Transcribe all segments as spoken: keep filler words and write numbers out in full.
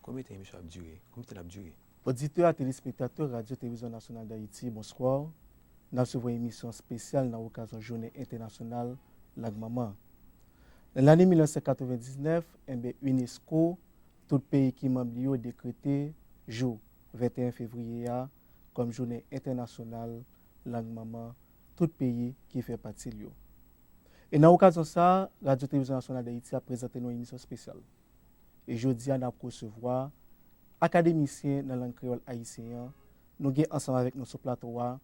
Konbyen tan emisyon ap dire? Konbyen tan l ap dire? Oditè ak telespektatè Radyo Televizyon Nasyonal Dayiti, bonswa. N ap resevwa emisyon espesyal nan okazyon Jounen Entènasyonal Lang Manman. Nan lane mil nèf san katrevendiznèf, enben, unesco, tout peyi ki manm li yo dekrete jou venteyen fevriye a kòm Jounen Entènasyonal Lang Manman, tout peyi ki fè pati l yo. E nan okazyon sa a, Radyo Televizyon Nasyonal Dayiti ap prezante nou emisyon espesyal. E jodi a, n ap resevwa akademisyen nan lang kreyòl ayisyen an. Nou gen ansanm avèk nou sou plato a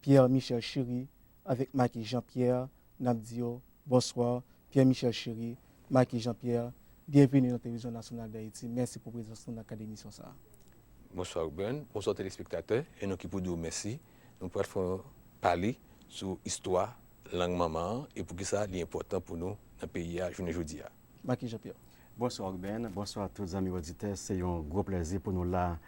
Pierre Michel Chéry avèk Macky Jean Pierre. N ap di yo bonswa, Pierre Michel Chéry, Macky Jean Pierre, byenveni nan Televizyon Nasyonal Dayiti. Mèsi pou prezans nou nan kad emisyon sa a. Bonswa Ruben, bonswa telespektatè, e nou ki pou di w mèsi. Nou pral fè yon pale sou istwa lang manman an e poukisa li enpòtan pou nou nan peyi a jounen jodi a. Macky Jean Pierre. Bonswa Ruben, bonswa tout zanmi oditè. Se yon gwo plèzi pou nou la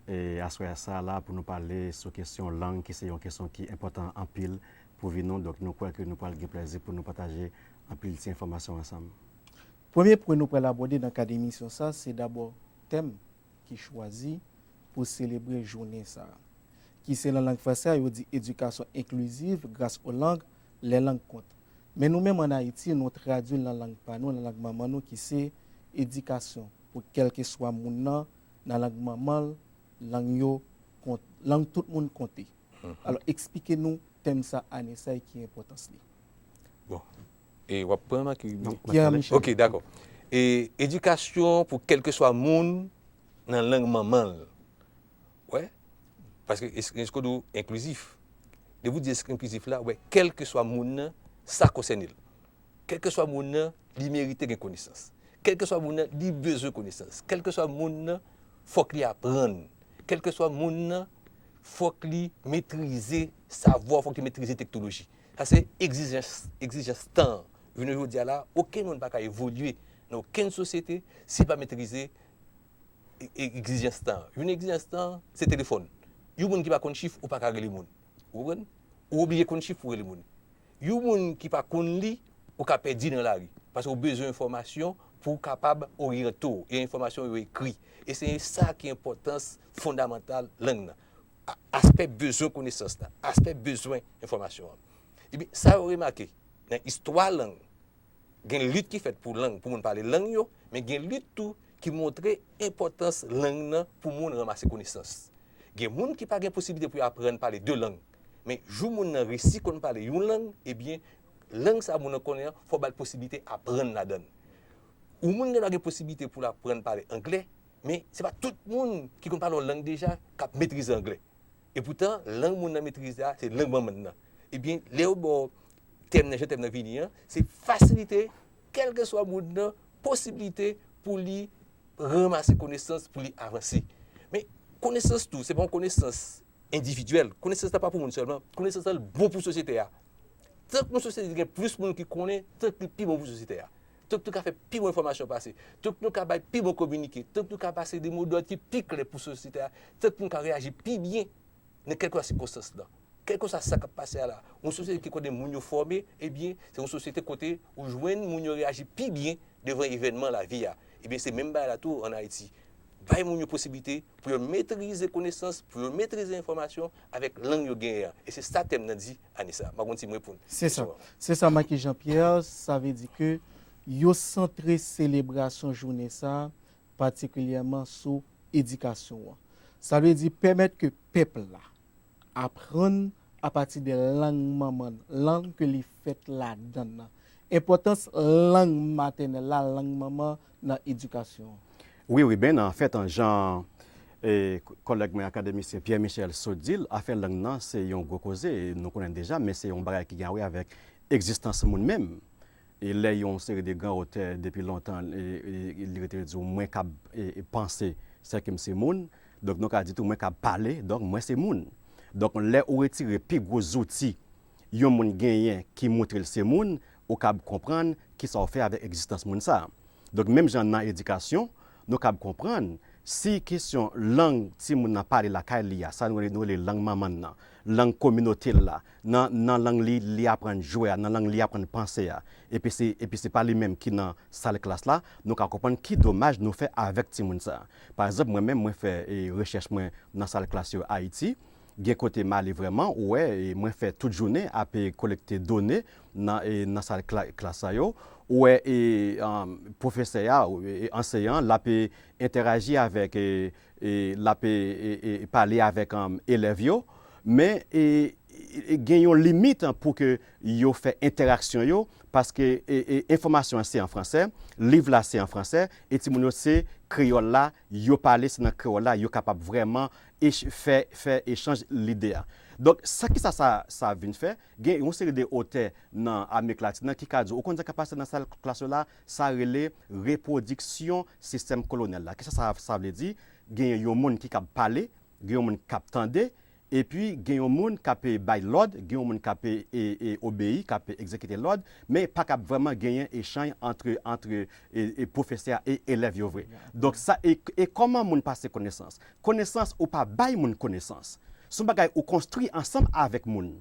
e aswè sa la pou nou pale sou kesyon lang ki se yon kesyon ki enpòtan anpil pou vi nou. Donk nou kwè ke nou pral gen plèzi pou nou pataje anpil ti enfòmasyon ansanm. Premye pwen nou pral abòde nan kad emisyon sa se dabò tèm ki chwazi pou selebre jounen sa a, ki se nan lang franse a yo di éducation inclusive grâce aux langues, les langues comptent. Men nou menm ann Ayiti, nou tradui l nan lang pa nou, nan lang manman nou, ki se edikasyon pou kèlkeswa moun nan, nan lang manman l, lang yo kont, lang tout moun konte. Alò, eksplike nou tèm sa ane sa e ki enpòtans li. Bon. E w ap pran Macky? Non, Pierre Michel. Ok, dakò. E edikasyon pou kèlkeswa moun nan lang manman l. Wè? Paske es-, UNESCO di w enklizif. Depi w di es-, enklizif la, wè, kèlkeswa moun nan, sa konsène l. Kèlkeswa moun nan, li merite gen konesans. Kèlkeswa moun nan, li bezwen konesans. Kèlkeswa moun nan, fòk li aprann. Kèlkeswa moun nan, fòk li metrize savwa, fòk li metrize teknoloji. Sa se egzijans, egzijans tan an. Jounen jodi a la, okenn moun pa ka evolye nan okenn sosyete si l pa metrize e, e, egzijans tan an. Youn nan egzijans tan an, se telefòn. Yon moun ki pa konn chif, ou pa ka rele moun. Ou konprann? Ou oblije konn chif pou rele moun. Yon moun ki pa konn li, ou ka pèdi nan lari. Paske ou bezwen enfòmasyon pou w kapab oryante w. E enfòmasyon yo ekri. E se sa ki enpòtans fondamantal lang nan. A-, aspè bezwen konesans la, aspè bezwen enfòmasyon an. Ebyen, sa yo remake nan istwa lang, gen lit ki fèt pou lang, pou moun pale lang yo, men gen lit tou ki montre enpòtans lang nan pou moun ranmase konesans. Gen moun ki pa gen posiblite pou yo aprann pale de lang, men jou moun nan resi konn pale yon lang, ebyen, lang sa moun nan konnen an, fò w ba l posiblite aprann ladan l. Yon moun gendwa gen posiblite pou l aprann pale anglè, men se pa tout moun ki konn pale yon lang deja k ap metrize anglè. Epoutan, lang moun nan metrize a, se lang manman l nan. Ebyen, lè yo ba w tèm nan, jan tèm nan vini an, se fasilite, kèlkeswa moun nan, posiblite pou li ranmase konesans, pou li avanse. Men, konesans tou, se pa yon konesans endividyèl. Konesans la pa pou moun sèlman. Konesans la bon pou sosyete a. Tank yon sosyete gen plis moun ki konnen, tank li pi bon pou sosyete a. Tank nou ka fè pi bon enfòmasyon pase. Tank nou ka bay pi bon kominike. Tank nou ka pase de modòd ki pi klè pou sosyete a. Tank nou ka reyaji pi byen nan kèlkeswa sikonstans lan. Kèlkeswa sa k ap pase a la. Yon sosyete ki kote moun yo fòme, ebyen, se yon sosyete kote ou jwenn moun yo reyaji pi byen devan evènman lavi a. Ebyen, se menm bagay la tou ann Ayiti. Bay moun yo posiblite pou yo metrize konesans, pou yo metrize enfòmasyon avèk lang yo genyen an. E se sa tèm nan di ane sa a. M ap gon ti mo pou n. Se sa. Se sa, Macky Jean Pierre, sa vle di ke yo santre selebrasyon jounen sa a patikilyèman sou edikasyon an. Sa vle di pèmèt ke pèp la aprann apati de lang manman l, lang ke li fèt ladan l nan. Enpòtans lang matènèl la, lang manman nan edikasyon an. Wi, wi, ben, anfèt, an jan, e, k-, kòlèg mwen akademisyen Pierre Michel sot di l, afè lang nan se yon gwo koze, e nou konnen l deja, men se yon bagay ki gen a wè avèk egzistans moun menm. E lè yon seri de gran otè depi lontan, e, e, li rete di w, mwen kab, e, e, panse, sèke m se moun. Donk, nou ka di tou, mwen kab pale, donk, mwen se moun. Donk, lè ou retire pi gwo zouti yon moun genyen ki montre l se moun, ou kab konprann kisa w fè avèk egzistans moun sa a. Donk, menm jan nan edikasyon, nou kab konprann, Si kesyon lang timoun nan pale lakay li a, sa nou rele, nou rele lang manman l nan, lang kominote l la, nan, nan lang li, li aprann jwe a, nan lang li aprann panse a, epi se, epi se pa li menm ki nan sal klas la, nou ka konprann ki domaj nou fè avèk timoun sa a. Pa egzanp, mwen menm, mwen fè e, rechèch mwen nan sal klas yo Ayiti. Gen kote m ale vrèman, ou wè, e mwen fè tout jounen ap e, kolekte done nan, e, nan sal kla- klas sa yo. Ou wè, e, um, pwofesè a, e, anseyan, l ap e, entèraji avèk, e, e, l ap e, e, e, pale avèk um, elèv yo. Men e, e, e, gen yon limit pou ke yo fè entèraksyon yo, paske e, e, enfòmasyon an se an fransè, liv la se an fransè, e timoun yo se kreyòl la, yo pale, se nan kreyòl la, yo kapab vrèman ech- fè, fè echanj lide a. Donk, sa ki sa, sa, sa vin fè? Gen yon seri de otè nan Amerik Latin nan ki ka di, ou konn sa k ap pase nan sal klas yo la, sa rele repwodiksyon sistèm kolonyal la. Kisa sa, sa vle di? Gen yon moun ki kab pale, gen yon moun k ap tande, epi gen yon moun k ap e, bay lòd, gen yon moun k ap e, e, e, obeyi, k ap e, egzekite lòd, men pa kab vrèman genyen echanj antre, antre e, e, pwofesè a e elèv yo vre. Donk, sa, e, e kòman moun pase konesans? Konesans, ou pa bay moun konesans. Se yon bagay ou konstwi ansanm avèk moun.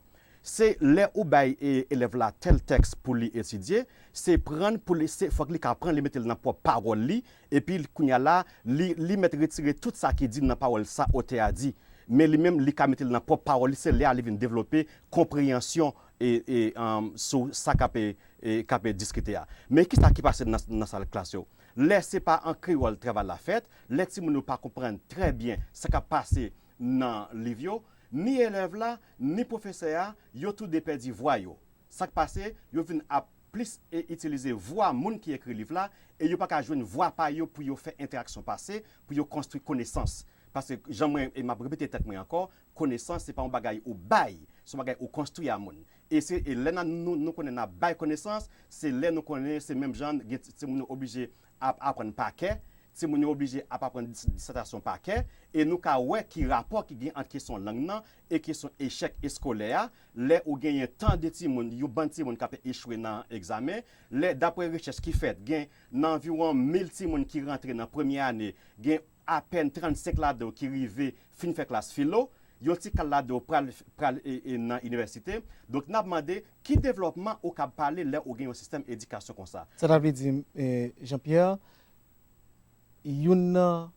Se lè ou bay e, elèv la tèl tèks pou li etidye, se pran pou li, se, fòk li ka pran, li mete l nan pwòp pawòl li, epi kounye a la, li, li mèt retire tout sa ki di nan pawòl sa otè a di. Men li menm, li ka mete l nan pwòp pawòl li, se lè a li vin devlope konpreyansyon e, e, um, sou sa k ap e, e, k ap e diskite a. Men kisa ki pase nan, nan sal klas yo? Lè se pa an kreyòl travay la fèt, lè timoun yo pa konprann trè byen sa k ap pase nan liv yo, ni elèv la, ni pwofesè a, yo toude pèdi vwa yo. Sa k pase, yo vin ap plis e itilize vwa moun ki ekri liv la, e yo pa ka jwenn vwa pa yo pou yo fè entèraksyon pase, pou yo konstwi konesans. Paske, jan mwen, e m ap repete tèt mwen ankò, konesans se pa yon bagay ou bay, se yon bagay ou konstwi a moun. E se e lè n a, nou, nou konnen n ap bay konesans, se lè nou konnen se menm jan gen ti- timoun yo oblije ap aprann pa kè, timoun yo oblije ap aprann dis- disètasyon pa kè, e nou ka wè ki rapò ki gen ant kesyon lang nan e kesyon echèk eskolè a, lè ou genyen tan de timoun, yon bann timoun k ap echwe nan egzamen, lè, daprè rechèch ki fèt, gen nan anviwon mil timoun ki rantre nan premye ane, gen apèn trannsenk ladan yo ki rive fin fè klas filo, yon ti kal ladan yo pral, pral e, e, nan inivèsite. Donk, n ap mande, ki devlòpman ou kab pale lè ou gen yon sistèm edikasyon konsa? Sa ta vle di, e, Jean Pierre, youn nan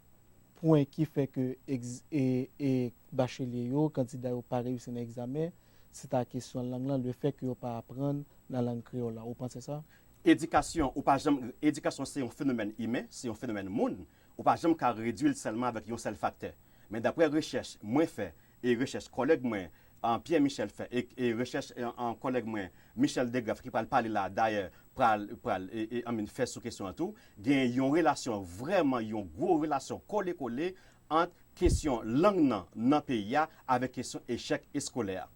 pwen ki fè ke egz- e, e, bachelye yo, kandida yo pa reyisi nan egzamen, se ta kesyon lang lan, lefèt ke yo pa aprann nan lang kreyòl la. Ou panse sa? Edikasyon, ou pa janm, edikasyon se yon fenomèn imen, se yon fenomèn moun. Ou pa janm ka redui l sèlman avèk yon sèl faktè. Men daprè rechèch mwen fè, e rechèch kòlèg mwen, an, Pierre Michel fè, e, e rechèch, e, an, kòlèg mwen, Michel Degraff, ki pral pale la, dayè, pral, pral, e, e, anmin fè sou kesyon an tou, gen yon relasyon, vrèman yon gwo relasyon kole kole ant kesyon lang nan, nan peyi a, avèk kesyon echèk eskolè a.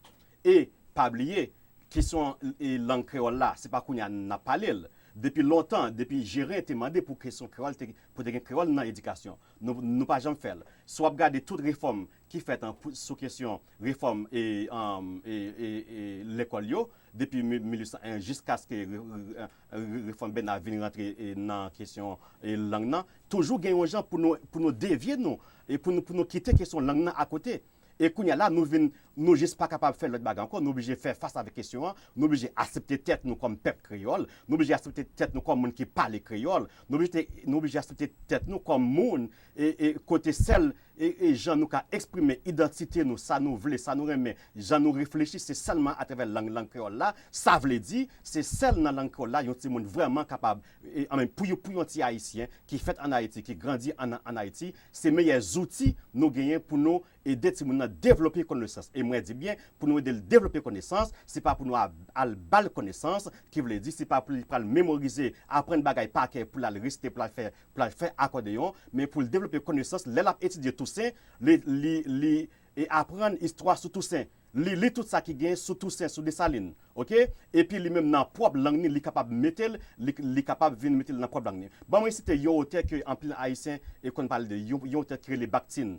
E, pa bliye, kesyon e lang kreyòl la, se pa kounye a n ap pale l. Depi lontan, depi Jerin te mande pou kesyon kreyòl, te, pou te gen kreyòl nan edikasyon. Nou, nou pa janm fè l. Si w ap gade tout refòm ki fèt an, pou- sou kesyon refòm e, um, e, e, e lekòl yo, depi mi- mil uit san en jiskaske re- re- re- refòm Bèna vin rantre e, nan kesyon e lang nan, toujou gen yon jan pou nou, pou nou devye nou, e pou nou, pou nou kite kesyon lang nan akote. E kounye a la, nou vin, nou jis pa kapab fè lòt bagay ankò, nou oblije fè fas avèk kesyon an, nou oblije aksepte tèt nou kòm pèp kreyòl, nou oblije aksepte tèt nou kòm moun ki pale kreyòl, nou oblije, nou oblije aksepte tèt nou kòm moun, e, e kote sèl, e, e jan nou ka eksprime idantite nou, sa nou vle, sa nou renmen, jan nou reflechi, se sèlman atravè lang, lang kreyòl la. Sa vle di, se sèl nan lang kreyòl la, yon timoun vrèman kapab, e, anmen, pou, yon- pou yon ti Ayisyen ki fèt ann Ayiti, ki grandi ann, ann Ayiti, se meyè zouti nou genyen pou nou ede timoun nan devlope konesans. E mwen di byen, pou nou ede l devlope konesans, se pa pou nou a- al ba l konesans, ki vle di, se pa pou li pral memorize, aprann bagay pa kè pou l al resite, pou l al fè, pou l al fè akòdeyon, men pou l devlope konesans, lè l ap etidye Tousen, li, li, li e aprann istwa sou Tousen. Li li tout sa ki gen sou Tousen, sou Desalin, oke? Epi li menm nan pwòp lang ni, li kapab mete l, li, li kapab vin mete l nan pwòp lang ni. Ban mwen site yon otè ke anpil Ayisyen e konn pale de, yon, yon otè ki rele Bakhtin.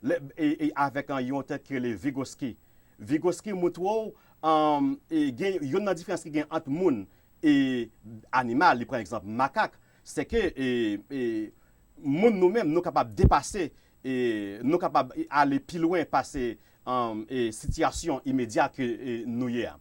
Lè, e, e avèk an, yon otè ki rele Vygotsky. Vygotsky montre w, um, e gen, youn nan diferans ki gen ant moun e animal, li pran egzanp makak, se ke e, e, Moun nou menm, nou kapab depase, e, nou kapab ale pi lwen pase, um, e, sitiyasyon imedya ke, e, nou ye a.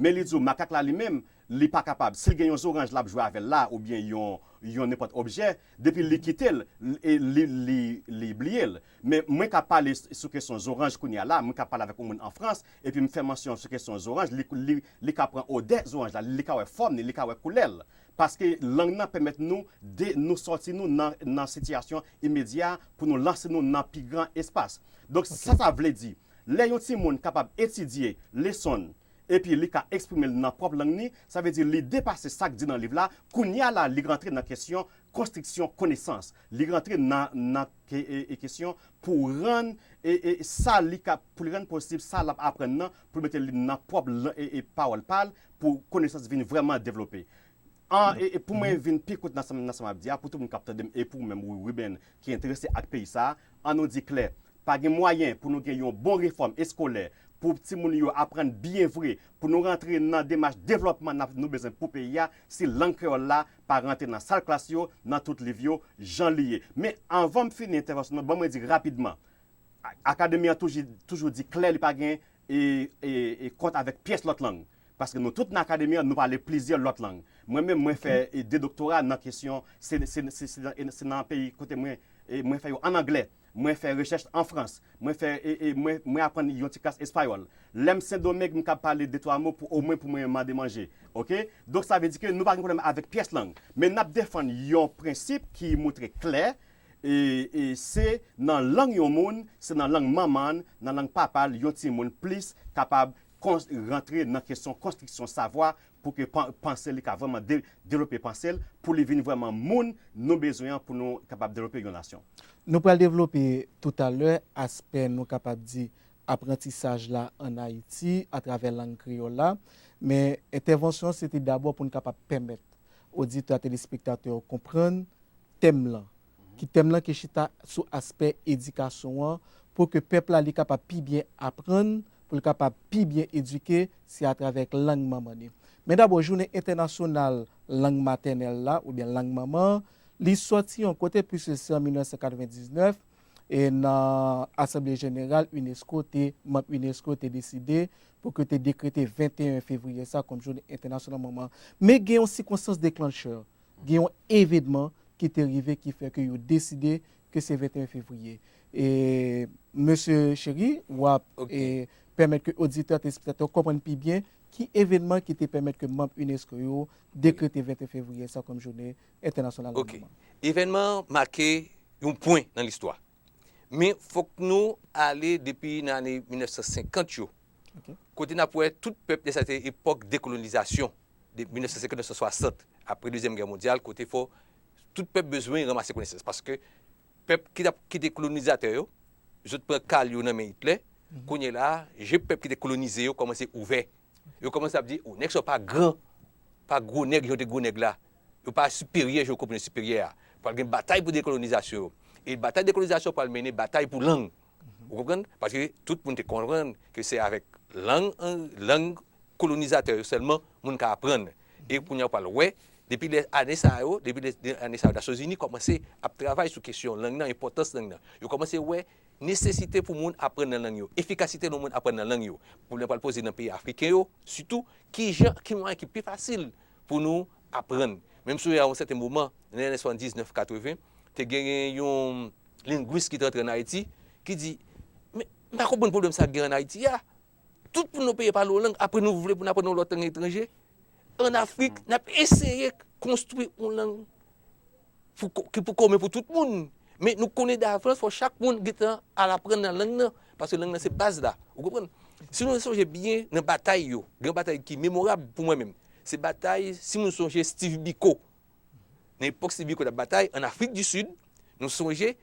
Men li di w, makak la li menm, li pa kapab. Si l gen yon zoranj l ap jwe avè l la, oubyen yon, yon nenpòt objè, depi li kite l, e, li, li, li bliye l. Men mwen ka pale s- sou kesyon zoranj kounye a la, mwen ka pale avèk yon moun an Frans, epi m fè mansyon sou kesyon zoranj, li, li, li ka pran odè zoranj la, li ka wè fòm li, li ka wè koulè l. Paske lang nan pèmèt nou de, nou sòti nou nan, nan sitiyasyon imedya pou nou lanse nou nan pi gran espas. Donk, sa sa vle di, lè yon timoun kapab etidye leson l, epi li ka eksprime l nan pwòp lang ni, sa vle di li depase sa k di nan liv la, kounye a la, li rantre nan kesyon konstriksyon konesans. Li rantre nan, nan ke- e- e kesyon pou rann e- e sa li ka, pou li rann posib sa l ap aprann nan, pou l mete li nan pwòp lan- e- e pawòl pa l, pou konesans vin vrèman devlope. An, e, e pou mwen vin pi kout nan sa m- nan sa m ap di a, pou tout moun k ap tande m, e pou ou menm, Ruben, ki enterese ak peyi sa a, an nou di klè, pa gen mwayen pou nou gen yon bon refòm eskolè, pou timoun yo aprann byen vre, pou nou rantre nan demach devlòpman n ap- nou bezwen pou peyi a, si lang kreyòl la pa rantre nan sal klas yo, nan tout liv yo, jan li ye. Men anvan m fini entèvansyon nan, ban mwen di rapidman, a- Akademi an toujou, toujou di klè li pa gen e, e, e kont avèk pyès lòt lang. Paske nou tout nan akademi an, nou pale plizyè lòt lang. Mwen menm, mwen fè e, de doktora nan kesyon, se, se, se, se, nan- se nan peyi kote mwen, e, mwen fè yo ann anglè. Mwen fè rechèch an Frans. Mwen fè, e, e, mwen, mwen aprann yon ti klas espayòl. Lè m Sendomeng, m kab pale de twa mo pou omwen pou mwen mande manje. Oke? Donk, sa vle di ke nou pa gen pwoblèm avèk pyès lang. Men n ap defann yon prensip ki montre klè, e, e se nan lang yon moun, se nan lang manman l, nan lang papa l, yon timoun plis kapab kons- rantre nan kesyon konstriksyon savwa pou ke pan- panse li ka vrèman de- devlope panse l, pou li vin vrèman moun nou bezwen an pou nou kapab devlope yon nasyon. Nou pral devlope toutalè aspè nou kapab di aprantisaj la ann Ayiti atravè lang kreyòl la, men entèvansyon se te dabò pou n kapab pèmèt oditè, telespektatè yo konprann tèm lan, ki tèm lan ki chita sou aspè edikasyon an, pou ke pèp la li kapab pi byen aprann, pou l kapab pi byen edike, se atravè lang manman li. Men dabò, jounen entènasyonal lang matènèl la, oubyen lang manman an, li sòti yon kote, piske se an mil nèf san katrevendiznèf, e nan Asanble Jeneral unesco te, manm unesco te deside pou ke te dekrete venteyen fevriye sa kòm jounen entènasyonal manman an. Men gen yon sikonstans deklanchè, gen yon evenman ki te rive ki fè ke yo deside ke se venteyen fevriye. E, mesye Cheri, w ap, e, pèmèt ke oditè, telespektatè yo konprann pi byen ki evenman ki te pèmèt ke manm unesco yo dekrete venteyen fevriye sa kòm jounen entènasyonal manman an. Evenman an make yon pwen nan listwa. Men fòk nou ale depi nan ane mil nèf san senkant yo, kote n ap wè tout pèp, sa te epòk dekolonizasyon, de mil nèf san senkant, mil nèf san swasant, apre Dezyèm Gè Mondyal, kote fò tout pèp bezwen ranmase konesans. Paske pèp ki t ap kite kolonizatè yo, zòt pran kal yo nan men Itlè, kounye la a, je pèp ki te kolonize yo kòmanse ouvè. Yo kòmanse ap di, o, nèg sa yo pa gran, pa gwo nèg jan yo te gwo nèg la. Yo pa siperyè jan yo konprann yo siperyè a. Pral gen batay pou dekolonizasyon yo. E batay dekolonizasyon pral mennen batay pou lang. Ou konprann? Paske tout moun te konprann ke se avèk lang, lang kolonizatè yo sèlman moun ka aprann. E kounye a w pral wè, depi lè ane sa yo, depi lè ane sa yo, Nasyonzini kòmanse ap travay sou kesyon lang nan, enpòtans lang nan. Yo kòmanse wè nesesite pou moun aprann nan lang yo, efikasite nan moun aprann nan lang yo. Pwoblèm pral poze nan peyi afriken yo, sitou, kijan, ki mwayen ki pi fasil pou nou aprann. Men m sonje a yon sèten moman, nan lane swasanndiznèf, katreven, te genyen yon lengwis ki te antre ann Ayiti, ki di, men, m pa konprann pwoblèm sa k gen ann Ayiti a. Tout moun nan peyi a pale yon lang, apre nou vle pou n aprann yon lòt lang etranje. Ann Afrik, n ap eseye konstwi yon lang pou, ki pou komen pou tout moun. Men nou konnen davans, fò chak moun gentan al aprann nan lang nan, paske lang nan se baz la. Ou konprann? Si nou sonje byen nan batay yo, gen yon batay ki memorab pou mwen menm. Se batay, si moun sonje Steve Biko, nan epòk Steve Biko t ap batay, ann Afrik di Sid, nou sonje,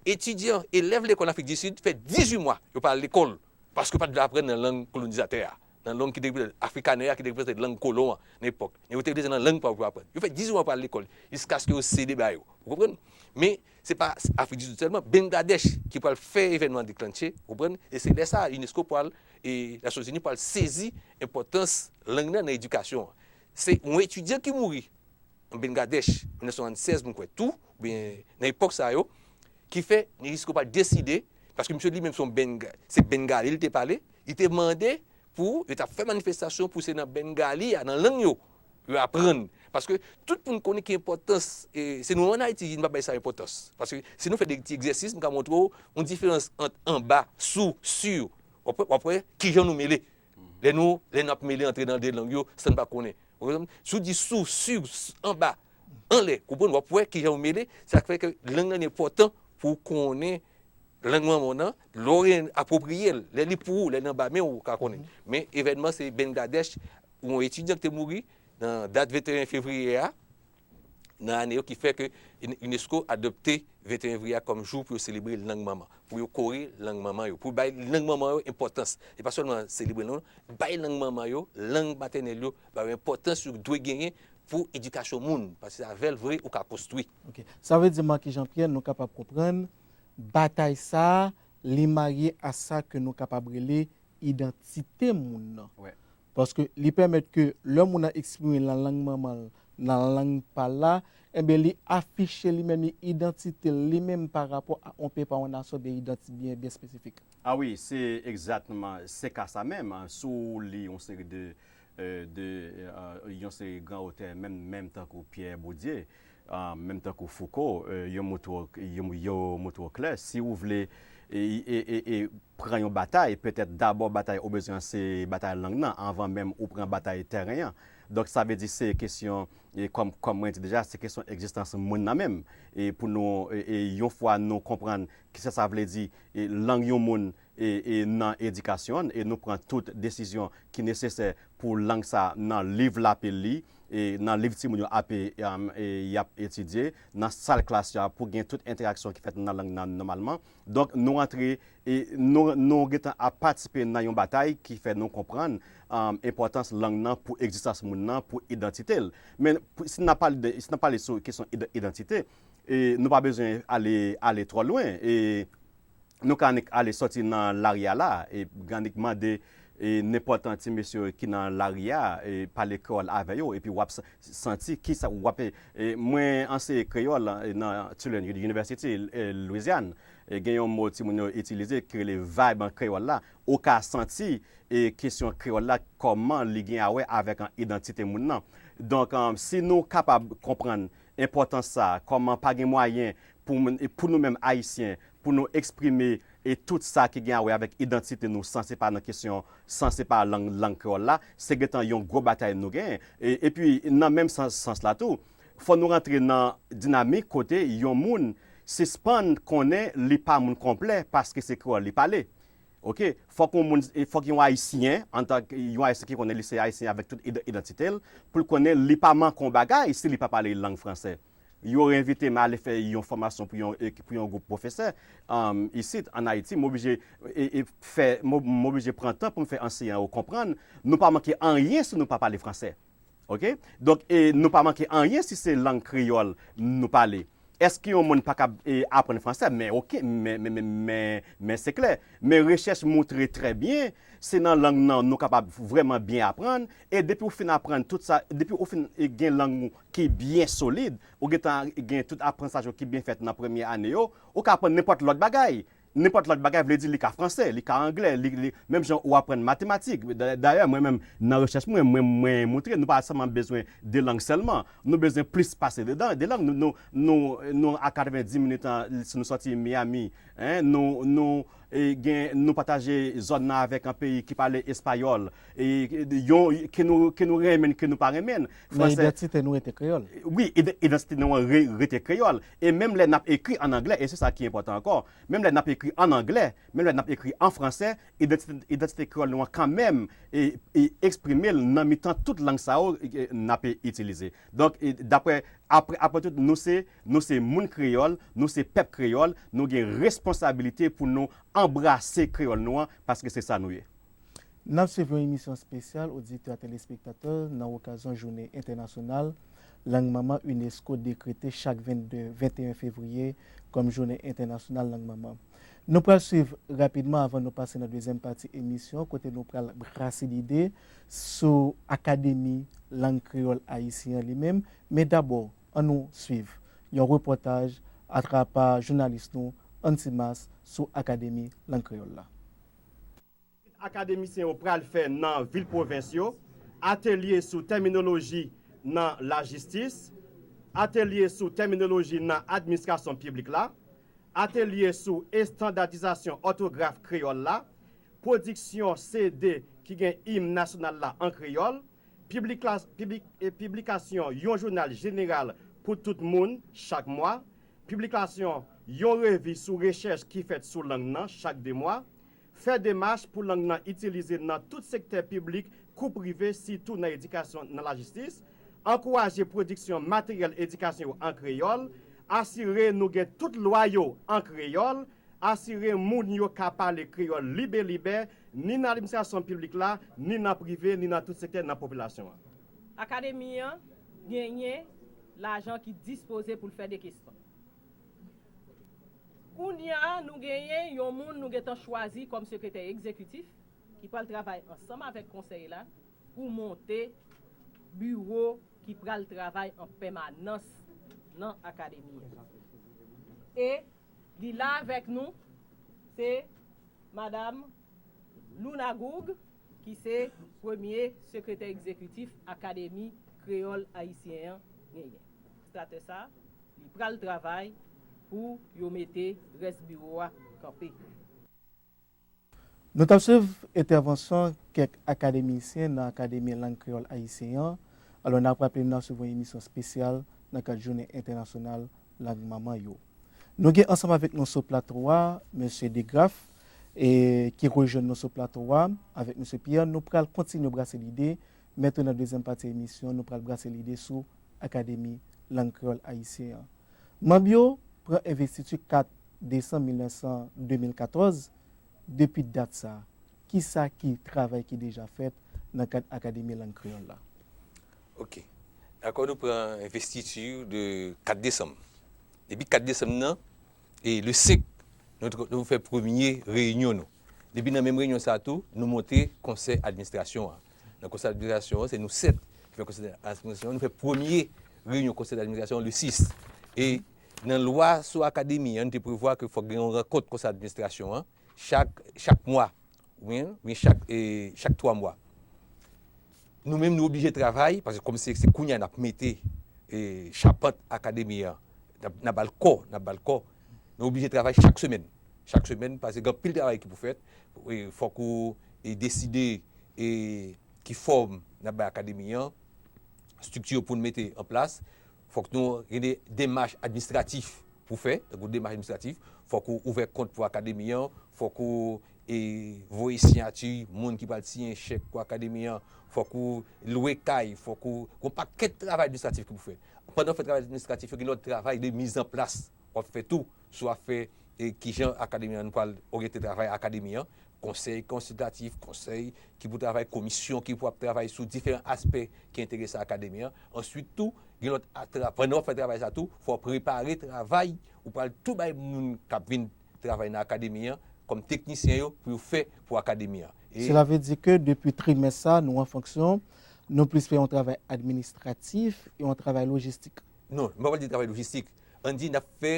etidyan, elèv lekòl Afrik di Sid fè dizuit mwa yo pa al lekòl, paske yo pa t vle aprann nan lang kolonizatè a, nan lang ki te reprezante, afrikanè a ki te reprezante lang kolon an nan epòk. Men yo te vle se nan lang pa yo pou aprann. Yo fè dizuit mwa yo pa al lekòl, jiskaske yo sede ba yo. Ou konprann? Men, se pa Afrik di Sid sèlman, Bangladèch ki pral fè evènman an deklanche, ou konprann? E se lè sa a, unesco pral, e Nasyonzini pral sezi enpòtans lang nan nan edikasyon an. Se yon etidyan ki mouri an Bangladèch, mil nèf san swasannsèz, mwen kwè tou, oubyen nan epòk sa yo, ki fè Unesco pa deside, paske misye li menm se yon Benga, se Bengali li te pale, li te mande pou yo t ap fè manifestasyon pou se nan Bengali a, nan lang yo, yo aprann. Paske tout moun konnen ki enpòtans, e, se nou an Ayiti, nou pa bay sa enpòtans. Paske si nou fè de ti egzèsis, m ka montre w yon diferans ant anba, sou, sur. W ap wè, w ap wè kijan nou mele. Lè nou, lè n ap mele antre nan de lang yo, san n pa konnen. Ou konprann? Si w di sou, sur, s-, anba, anlè, konprann, w ap wè kijan w mele, sa k fè ke lang nan enpòtan pou w konnen lang manman w nan, lè w gen apwopriye l, lè li pou ou, lè l nan ba men w, ou ka konnen. Men evènman se Bangladèch, yon etidyan ki te mouri nan dat venteyen fevriye a, nan ane yo, ki fè ke Unesco adopte venteyen fevriye a kòm jou pou yo selebre lang manman, pou yo kore lang manman yo, pou bay lang manman yo enpòtans. E pa sèlman selebre, non, bay lang manman yo, lang matènèl yo, ba yo enpòtans yo dwe genyen pou edikasyon moun, paske se avè l vre ou ka konstwi. Ok. Sa vle di, Marky Jean Pierre, nou kapab konprann batay sa a, li marye a sa ke nou kapab rele idantite moun nan. Wi. Paske li pèmèt ke lè moun nan eksprime nan lang manman l, nan lang pa l la, enben li afiche li menm, li idantite l li menm pa rapò a yon peyi, pa yon nasyon byen idantite, byen, byen espesifik. Ah wi, se egzakteman, se ka sa menm. Si w li yon seri de, euh, de, euh, yon seri gran otè, menm, menm tankou Pierre Bourdieu, euh, menm tankou Foucault, euh, yo montre w, yo, yo montre w klè. Si w vle e, e, e, e pran yon batay, petèt dabò batay ou bezwen an se batay lang nan, anvan menm ou pran batay tèren an. Donk sa vle di se kesyon, e kòm, kòm mwen di deja, se kesyon egzistans moun nan menm. E pou nou, e, e yon fwa nou konprann kisa sa vle di, e lang yon moun, e, e nan edikasyon an, e nou pran tout desizyon ki nesesè pou lang sa nan liv l ape li, e nan liv timoun yo ape, e, e y ap etidye, nan sal klas yo a, pou gen tout entèraksyon ki fèt nan lang nan nòmalman. Donk nou rantre, e nou, nou gentan ap patisipe nan yon batay ki fè nou konprann, um, enpòtans lang nan pou egzistans moun nan, pou idantite l. Men pou, si n ap pale de, si n ap pale sou kesyon id-, idantite, e nou pa bezwen ale, ale twò lwen. E nou ka annik ale sòti nan lari a la, e annik mande, e nenpòt ti mesye ki nan lari a, e pale kreyòl avè yo, epi w ap sa-, santi kisa w ap, e mwen anseye kreyòl, e nan Tulane University, e Louisiane, e gen yon mo timoun yo itilize ki rele vibe an kreyòl la. Ou ka santi, e kesyon kreyòl la, kòman li gen a wè avèk an idantite moun nan. Donk, um, si nou kapab konprann enpòtans sa, kòman pa gen mwayen pou, pou nou menm Ayisyen, pou nou eksprime e tout sa ki gen a wè avèk idantite nou, san se pa nan kesyon, san se pa lang, lang kreyòl la, se gentan yon gwo batay nou genyen. E, epi, nan menm sans, sans la tou, fò nou rantre nan dinamik kote yon moun sispann konnen li pa moun konplè paske se kreyòl li pale. Ok? Fòk yon moun, e fòk yon Ayisyen, antanke yon Ayisyen ki konnen li se Ayisyen avèk tout id-, idantite l, pou l konnen li pa manke yon bagay si li pa pale lang fransè. Yo envite m ale fè yon fòmasyon pou yon, e, pou yon gwoup pwofesè, um, isit, ann Ayiti. M oblije, e, e, fè, m ob-, m oblije pran tan pou m fè anseyan yo konprann, nou pa manke anyen si nou pa pale fransè. Ok? Donk, e, nou pa manke anyen si se lang kreyòl nou pale. Èske yon moun pa kab, e, aprann fransè? Men ok, men, men, men, men, men se klè. Men rechèch montre trè byen, se nan lang nan nou kapab vrèman byen aprann. E depi w fin aprann tout sa, depi w fin, e, gen lang ou ki byen solid, ou gentan gen tout aprantisaj ou ki byen fèt nan premye ane yo, ou ka aprann nenpòt lòt bagay. Nenpòt lòt bagay vle di li ka fransè, li ka anglè, li, li, menm jan ou aprann matematik. Da-, dayè, mwen menm, nan rechèch mwen, mwen, mwen montre nou pa sèlman bezwen de lang sèlman. Nou bezwen plis pase de, de lang. Nou, nou, nou, nou a katrevenndis minit an, si nou sòti Miami, en, nou, nou, e, gen, nou pataje zòn nan avèk yon peyi ki pale espayòl, e, yon, ke nou, ke nou renmen, ke nou pa renmen. Men idantite nou rete kreyòl. Wi, ide-, idantite nou an re-, rete kreyòl. E menm lè n ap ekri ann anglè, e se sa ki enpòtan ankò, menm lè n ap ekri ann anglè, menm lè n ap ekri an fransè, idantite, idantite kreyòl nou an kanmenm e, e eksprime l nan mitan tout lang sa yo, e, n ap itilize. Donk, e, daprè, apre, apre tout, nou se, nou se moun kreyòl, nou se pèp kreyòl, nou gen responsabilite pou nou anbrase kreyòl nou an, paske se sa nou ye. N ap swiv yon emisyon espesyal, oditè, telespektatè, nan okazyon Jounen Entènasyonal Lang Manman UNESCO dekrete chak vennde, venteyen fevriye kòm Jounen Entènasyonal Lang Manman. Nou pral swiv rapidman avan nou pase nan dezyèm pati emisyon, kote nou pral brase lide sou Akademi Lang Kreyòl Ayisyen an li menm. Men dabò, ann nou swiv yon repòtaj atrapa jounalis nou Antimas sou Akademi Lang Kreyòl la. Akademisyen yo pral fè nan vil pwovens yo, atelye sou tèminoloji nan lajistis, atelye sou tèminoloji nan administrasyon piblik la, atelye sou estandadizasyon òtograf kreyòl la, pwodiksyon C D ki gen im nasyonal la an kreyòl, piblikla- piblik- e piblikasyon yon jounal jeneral pou tout moun chak mwa, piblikasyon yon revi sou rechèch ki fèt sou lang nan chak de mwa, fè demach pou lang nan itilize nan tout sektè piblik kou prive, sitou nan edikasyon, nan lajistis, ankouraje pwodiksyon materyèl edikasyon yo an kreyòl, asire nou gen tout lwa yo an kreyòl, asire moun yo ka pale kreyòl libelibè, ni nan administrasyon piblik la, ni nan prive, ni nan tout sektè nan popilasyon an. Akademi an genyen lajan ki dispoze pou l fè de kestan. Kounye a, nou genyen yon moun nou gentan chwazi kòm sekretè egzekitif ki pral travay ansanm avèk konsèy la pou monte biwo ki pral travay an pèmanans nan akademi an. E li la avèk nou, se Madam Luna Goug, ki se premye sekretè egzekitif Akademi Kreyòl Ayisyen an genyen. Administratè sa, li pral travay pou yo mete rès biwo a kanpe. Nou t ap swiv entèvansyon kèk akademisyen nan Akademi Lang Kreyòl Ayisyen an. Alò, n ap raple nou n ap swiv yon emisyon espesyal nan kad Jounen Entènasyonal Lang Manman yo. Nou gen ansanm avèk nou sou plato a, Mesye Degraff, e, ki rejwenn nou sou plato a, avèk Mesye Pierre. Nou pral kontinye brase lide, men tou nan dezyèm pati emisyon, nou pral brase lide sou Akademi Lang Kreyòl Ayisyen an. Manm yo pran envestiti kat desanm mil nèf san, de mil katòz. Depi dat sa, kisa ki travay ki deja fèt nan kad Akademi Lang Kreyòl la? Ok. Dakò, nou pran envestiti de kat desanm. Depi kat desanm nan, e le senk, nou, t- nou fè premye reyinyon nou. Depi nan menm reyinyon sa a tou, nou monte konsèy administrasyon an. Nan konsèy administrasyon an, se nou sèt ki fè konsèy administrasyon an. Nou fè premye reyinyon konsèy administrasyon an le sis. E nan lwa sou akademi an, nou te prevwa ke fòk gen yon rankont konsèy administrasyon an chak, chak mwa, oubyen, oubyen chak, e, chak twa mwa. Nou menm, nou oblije travay, paske kòm se, se kounye a n ap mete, e, chapant akademi an, n ap, n ap ba l kò, n ap ba l kò. Nou oblije travay chak semèn. Chak semèn, paske gen anpil travay ki pou fèt. E, fòk ou, e, deside, e, ki fòm n ap bay akademi an, estrikti pou n mete an plas. Fòk nou gen de demach administratif pou fè, tankou demach administratif. Fòk ou ouvè kont pou akademi an, fòk ou, e, voye siyati moun ki pral siyen chèk pou akademi an, fòk ou lwe kay, fòk ou, gon pakèt travay administratif ki pou fèt. Pandan w fè travay administratif yo, gen lòt travay de mizanplas w ap fè tou, sou afè, e, kijan akademi an, nou pral oryante travay akademi an, konsèy konsiltatif, konsèy ki pou travay, komisyon ki pou ap travay sou diferan aspè ki enterese akademi an. Answit tou, gen lòt atra-, pandan w ap fè travay sa tou, fò w prepare travay ou pral tou bay moun k ap vin travay nan akademi an kòm teknisyen yo pou yo fè pou akademi an. E Sela vle di ke depi trimès sa, nou an fonksyon, nou plis fè yon travay administratif e yon travay lojistik. Non, m pa pral di travay lojistik. Ann di n ap fè,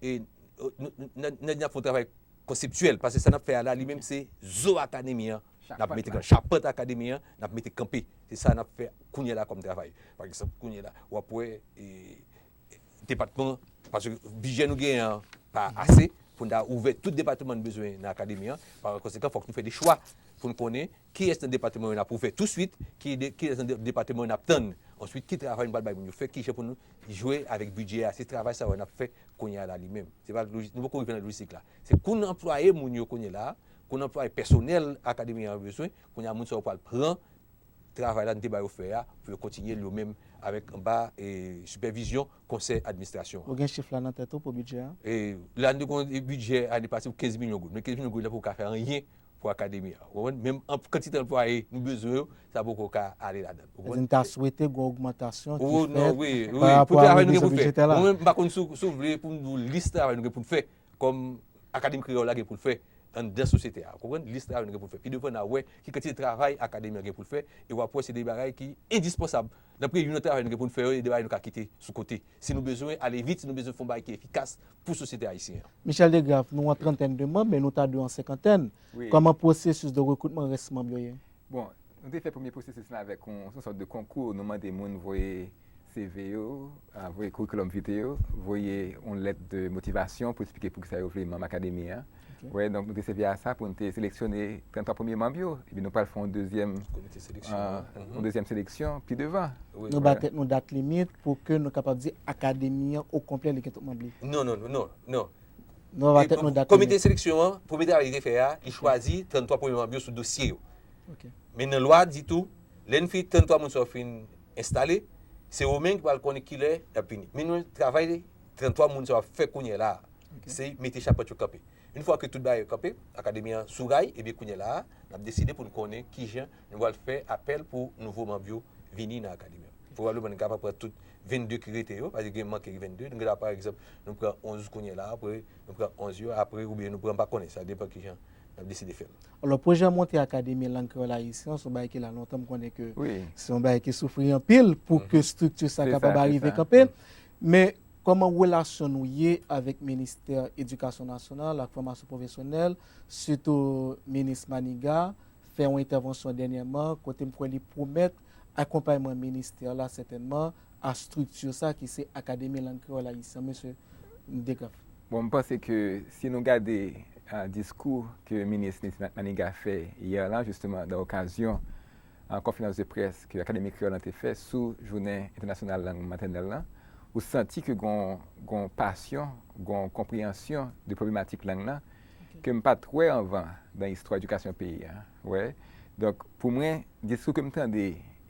e, n, n, n, n ap fè yon travay konseptyèl, paske sa n ap fè a la, li menm se zo akademi an, n ap mete kanpe, chapant akademi an, n ap mete kanpe. Se sa n ap fè kounye a la kòm travay. Pa egzanp, kounye a la, w ap wè, e, depatman, paske bidjè nou genyen an pa ase pou n ta ouvè tout depatman n bezwen nan akademi an. Pa konsekan, fòk nou fè de chwa pou n konnen kiyès nan depatman yo n ap ouvè touswit, ki de, kiyès nan de, depatman yo n ap tann. Answit, ki travay nou pral bay moun yo fè, kijan pou nou jwe avèk bidjè a. Se travay sa yo n ap fè kounye a la li menm. Se pa lojis-, nou poko rive nan lojistik la. Se kou n anplwaye moun yo kounye la, kou n anplwaye pèsonèl akademi an bezwen, kounye a moun sa yo pral pran travay la n te ba yo fè a pou yo kontinye l yo menm avèk anba, e, sipèvizyon konsèy administrasyon an. Ou gen chif la nan tèt ou pou bidjè a? E, la, nou te gon bidjè ane pase pou kenz milyon goud. Men kenz milyon goud la poko ka fè anyen pou akademi a. Ou konprann? Menm an, kantite anplwaye nou bezwen yo, sa poko ka ale ladan l. Ou konprann? Sa di n ta swete gon ogmantasyon ki fèt pa rapò a revizyon bidjetè la. Wi, wi, pou travay nou gen pou n fè. Mwen menm, m pa konn si w, si w vle pou m di w lis travay nou gen pou n fè kòm Akademi Kreyòl la gen pou l fè anndan sosyete a. Ou konprann? Lis travay nou gen pou n fè. Pi devan, n a wè ki kantite travay Akademi an gen pou l fè, e w ap wè se de bagay ki endispansab. Nan premye youn nan travay nou gen pou n fè yo, e de bagay nou ka kite sou kote. Si nou bezwen ale vit, si nou bezwen fè yon bagay ki efikas pou sosyete ayisyen an. Michel Degraff, nou an trantèn de manm, men nou ta dwe an senkantèn. Wi. Kòman pwosesis de rekritman rès manm yo ye? Bon, nou te fè premye pwosesis la avèk yon, yon sòt de konkou. Nou mande moun voye C V yo, a, voye curriculum vitae yo, voye yon lèt de motivasyon pou eksplike poukisa yo vle manm akademi an. Ok. Wè, donk nou te sèvi a sa pou nou te seleksyone trannntwa premye manm yo. Epi nou pral fè yon dezyèm, Komite seleksyon. A, mhm, yon dezyèm seleksyon pi devan. Wi. Nou ba tèt nou dat limit pou ke nou kapab di akademi an okonplè li gen tout manm li? Non, non, non, non, non. Nou ba tèt nou dat limit. Komite seleksyon an, premye travay li te fè a, li chwazi trannntwa premye manm yo sou dosye yo. Ok. Men nan lwa a di tou, lè n fin trannntwa moun sa yo fin enstale, se ou menm ki pral konnen kilè y ap vini. Men nou travay trannntwa moun sa yo ap fè kounye a la, ok, se mete chapant yo kanpe. Yon fwa ke tout bagay yo kanpe, akademi an sou ray, ebyen kounye a la, n ap deside pou n konnen kijan nou pral fè apèl pou nouvo manm yo vini nan akademi an. Pwobableman, nou kapab pran tout vennde ki rete yo, paske gen manke vennde. Nou gen la, pa egzanp, nou pran onz kounye a la, apre nou pran onz yo, apre, oubyen nou pran, m pa konnen, sa depann kijan n ap deside fè l. Alò, pwojè monte Akademi Lang Kreyòl Ayisyen an, se yon bagay ki la lontan, m konnen ke, wi, se yon bagay ki soufri anpil pou ke, mhm, estrikti sa kapab arive kanpe. Men, kòman relasyon nou ye avèk Ministè Edikasyon Nasyonal ak Fòmasyon Pwofesyonèl, sitou Minis Maniga, fè yon entèvansyon dènyèman, kote m kwè li pwomèt akonpayman ministè la, sètènman, a estrikti sa ki se Akademi Lang Kreyòl Ayisyen, Mesye Degraff. Bon, m panse ke si nou gade, a, diskou ke Minis Nice Maniga fè yè la, jisteman, nan okazyon, a, konferans de près ke Akademi Kreyòl lan te fè sou Jounen Entènasyonal Lang Matènèl lan, ou santi ke gon, gon pasyon, gon konpreyansyon de pwoblematik lang lan, ok, ke m pa t wè anvan nan istwa edikasyon peyi a. Wè. Donk, pou mwen, diskou ke m tande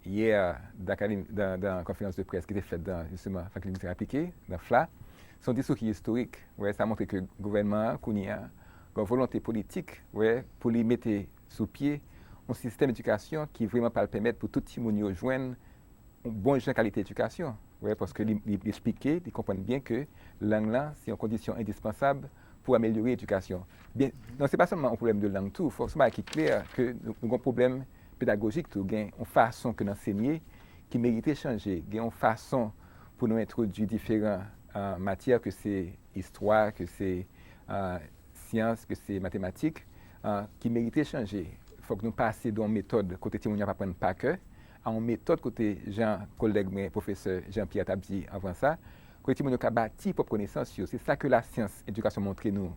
yè a, dan akademi, dan, dan konferans de près ki te fèt dan, jisteman, Fakilte Lengwistik Aplike, dan fla, se yon diskou ki istorik. Wè, sa montre ke gouvènman an, kounye a, gen yon volonte politik, wè, pou li mete sou pye yon sistèm edikasyon ki vrèman pral pèmèt pou tout timoun yo jwenn yon bon jan kalite edikasyon. Wè, paske li, li, li esplike, li konprann byen ke lang lan se yon kondisyon endispansab pou amelyore edikasyon. Byen, non, se pa sèlman yon pwoblèm de lang tou, fòk se yon bagay ki klè ke nou, nou gen yon pwoblèm pedagojik tou, gen yon fason ke n ansenye ki merite chanje, gen yon fason pou nou entwodui diferan, a, matyè, ke se istwa, ke se, a, syans, ke se matematik, a, ki merite chanje. Fòk nou pase de yon metòd kote timoun yo ap aprann pa kè, a yon metòd kote, jan kolèg mwen, pwofesè Jean Pierre, t ap di anvan sa, kote timoun yo ka bati pwòp konesans yo. Se sa ke lasyans edikasyon montre nou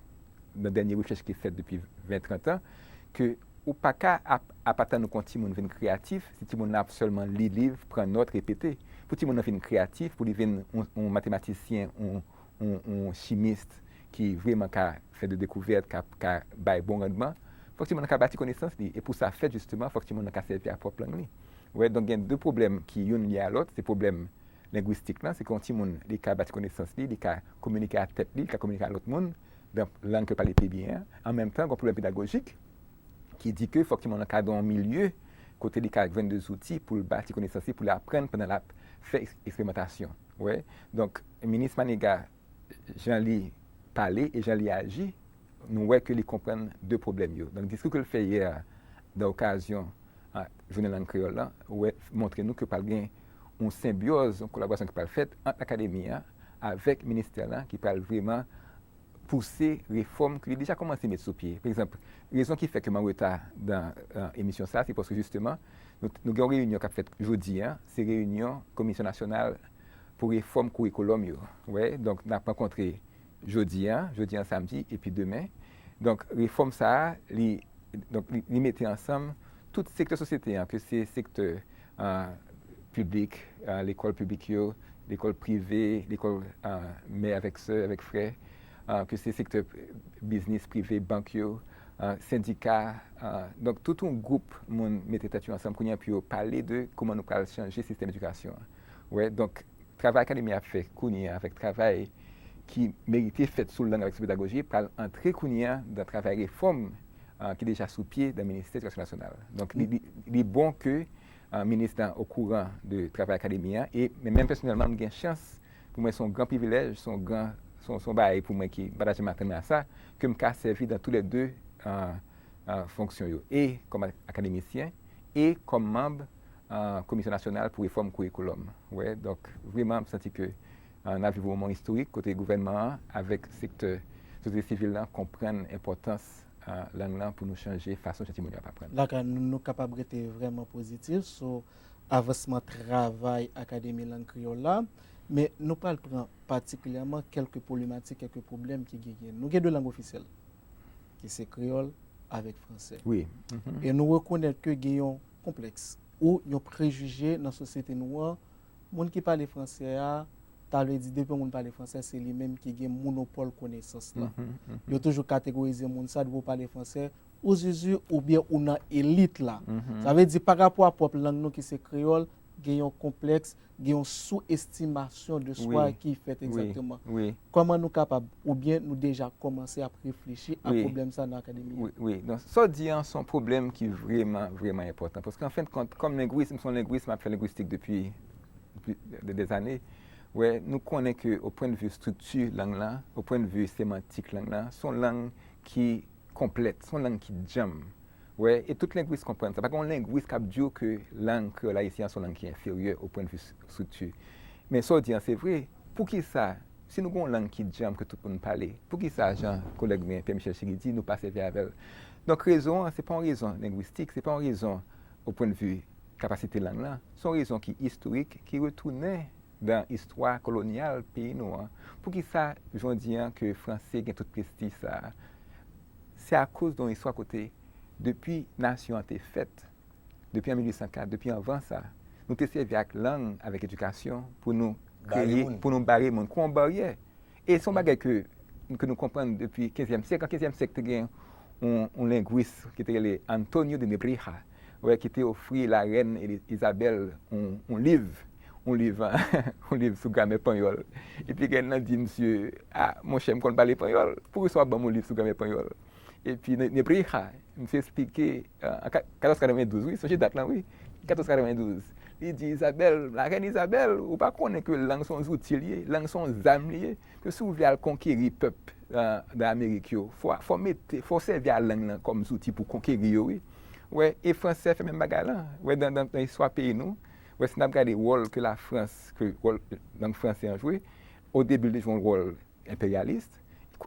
nan dènye rechèch ki fèt depi ven, trant an, ke ou pa ka ap, ap atann ke yon timoun vin kreyatif si timoun nan ap sèlman li liv, pran nòt, repete. Pou timoun nan vin kreyatif, pou li vin yon, yon matematisyen, yon, yon, yon chimis ki vrèman ka fè de dekouvèt, ka, ka bay bon randman, fòk timoun nan ka bati konesans li. E pou sa fèt, jisteman, fòk timoun nan ka sèvi a pwòp lang li. Wè, donk gen de pwoblèm ki youn lye a lòt, se pwoblèm lengwistik lan, se ke yon timoun, li ka bati konesans li, li ka kominike a tèt li, li ka kominike a lòt moun, dan lang ke l pale pi byen an. An menm tan, gen yon pwoblèm pedagojik ki di ke fòk timoun nan ka dan yon milye kote li ka jwenn de zouti pou l bati konesans li, pou l aprann pandan l ap fè eks-, eksperimantasyon. Wè. Donk, Minis Maniga, jan li pale e jan li aji, nou wè ke li konprann de pwoblèm yo. Donk, diskou ke l fè yè a, dan okazyon, a, Jounen Lang Kreyòl lan, wè, montre nou ke pral gen yon senbyòz, yon kolaborasyon ki pral fèt ant akademi an avèk ministè lan, ki pral vrèman pouse refòm ke li deja kòmanse met sou pye. Pa egzanp, rezon ki fè ke m an reta dan, a, emisyon sa, se paske jisteman, nou, nou gen yon reyinyon k ap fèt jodi a, se reyinyon Komisyon Nasyonal pou Refòm Kourikoulòm yo. Wè, donk, n ap rankontre jodi a, jodi a samdi, epi demen. Donk, refòm sa a, li, donk, li, li mete ansanm tout sektè sosyete an, ke se sektè, a, piblik, a, lekòl piblik yo, lekòl prive, lekòl, a, mè avèk sè, avèk frè, a, ke se sektè biznis prive, bank yo, a, sendika, a, donk, tout yon gwoup moun mete tèt yo ansanm kounye a pou yo pale de kòman nou pral chanje sistèm edikasyon an. Wè, donk, travay akademi a ap fè kounye a avèk travay ki merite fèt sou lang avèk sou pedagoji pral antre kounye a dan travay refòm, a, ki deja sou pye dan Ministè Edikasyon Nasyonal. Donk, li, li, li bon ke, a, minis lan okouran de travay akademi an, e, men menm pèsonèlman, m gen chans pou mwen, se yon gran privilèj, se yon gran se yon, se yon bagay pou mwen ki m pa ta janm atann mwen a sa, ke m ka sèvi dans tous les deux, euh, euh, fonksyon yo, e kòm akademisyen, e kòm manm, euh, Komisyon Nasyonal pou Refòm Kourikoulòm. Wè, donk, vrèman, m santi ke, euh, n ap viv yon moman istorik kote gouvènman an avèk sektè sosyete sivil la konprann enpòtans, euh, lang lan pou nou chanje fason jan timoun yo ap aprann. Lakay nou, nou kapab rete vrèman pozitif sou avansman travay Akademi Lang Kreyòl la, men nou pral pran patikilyèman kèlke pwoblematik, kèlke pwoblèm ki genyen. Nou gen de lang ofisyèl, ki se kreyòl avèk fransè. Wi. Mhm. E nou rekonèt ke gen yon konplèks ou yon prejije nan sosyete nou an. Moun ki pale fransè a, ta vle di depi yon moun pale fransè, se li menm ki gen monopòl konesans la. Mhm, mhm. Yo toujou kategorize moun sa, depi w pale fransè, ou zuzu oubyen ou nan elit la. Mhm. Sa vle di pa rapò a pwòp lang nou ki se kreyòl, gen yon konplèks, gen yon sou-estimasyon de swa Wi, ki fèt wi, egzakteman. Wi. Kòman nou kapab, oubyen nou deja kòmanse ap reflechi a Wi. pwoblèm sa nan akademi an? Wi, wi. Donk, sa w di an, se yon pwoblèm ki vrèman, vrèman enpòtan. Paske, an fen de kont, kòm lengwis, m se yon lengwis, m ap fè lengwistik depi, depi de, dèzane. Wè, nou konnen ke, o pwennvi estrikti lang lan, o pwennvi semantik lang lan, se yon lang ki konplèks, se yon lang ki djanm. Wè, e tout lengwis konprann sa. Pa gen yon lengwis k ap di w ke lang kreyòl ayisyen an se yon lang ki enferyè o pwennvi s-, estrikti. Men sa w di an, se vre. Poukisa, si nou gen yon lang ki djanm ke tout moun pale, poukisa, jan kolèg mwen, Pierre Michel Chéry di, nou pa sèvi avè l? Donk, rezon an, se pa yon rezon lengwistik, se pa yon rezon o pwennvi kapasite lang lan. Se yon rezon ki istorik, ki retounen dan istwa kolonyal peyi nou an. Poukisa jodi an ke franse gen tout prestij sa a? Se akoz de yon istwa kote, depi nasyon an te fèt, depi an mil uit san kat, depi anvan sa, nou te sèvi ak lang, avèk edikasyon, pou nou Bare kreye, moun. pou nou bare moun, kon yon baryè. E se yon bagay ke, ke nou konprann depi kenzyèm syèk. An kenzyèm syèk, te gen yon, yon lengwis ki te rele Antonio de Nebrija, wè, ki te ofri larèn Eli-, Izabèl yon, yon liv, yon liv, yon liv sou gramè panyòl. Epi rèn nan di misye, "A, monchè, m konn pale panyòl, poukisa w ap ban m yon liv sou gramè panyòl?" Epi Ne-, Nebrija, misye esplike, euh, an ka-, katòz katrevendouz, wi, sonje dat lan, wi, katòz katrevendouz. Li di, "Izabèl, larèn Izabèl, ou pa konnen ke lang se yon zouti li ye, lang se yon zam li ye, ke si w vle al konkeri pèp, euh, nan Amerik yo, fò, fò mete, fò sèvi a lang lan kòm zouti pou konkeri yo, wi." Wè, e franse fè menm bagay lan. Wè, dan, dan, dan istwa peyi nou, wè, si n ap gade wòl ke Lafrans, ke wòl lang franse an jwe, o debi, li te jwe yon wòl enperyalis.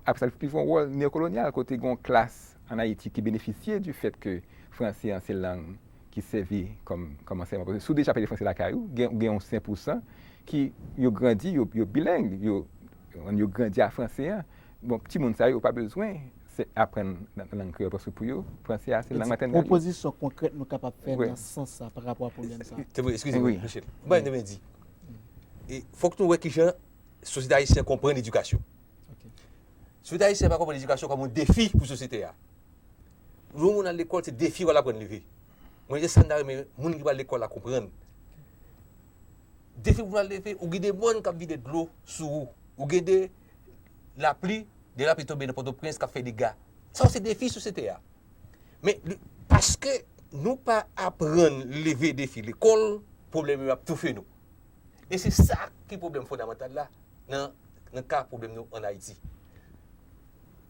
Apre sa, li jwe yon wòl neokolonyal, kote gen yon klas ann Ayiti ki benefisye di fèt ke franse an se lang ki sèvi kòm, kòm ansèyman. Paske si w deja pale franse lakay ou, gen, gen yon senk pousan ki yo grandi, yo, yo bileng, yo, yo grandi a franse an. Bon, timoun sa yo pa bezwen se aprann nan, nan lang kreyòl, paske pou yo, franse a se lang matènèl yo. Pwopozisyon konkrèt nou kapab fè Wi. nan sans sa pa rapò a pwoblèm sa? Te vre, eskize mwen, Wi. Michel. Mwen, mwen di, e, fòk nou wè kijan sosyete ayisyen konprann edikasyon. Ok. Sosyete ayisyen pa konprann edikasyon kòm yon defi pou sosyete a. Yon moun al lekòl, se defi w al aprann leve. Mwen, se sa m ta renmen moun ki pral lekòl la konprann. Defi pou w al leve, ou gen de mòn k ap vide dlo sou ou. Ou gen de lapli, de lapli tonbe nan Pòtoprens k ap fè dega. Sa yo se defi sosyete a. Men, li, paske nou pa aprann leve defi lekòl, pwoblèm yo ap toufe nou. E se sa ki pwoblèm fondamantal la nan, nan ka pwoblèm nou ann Ayiti.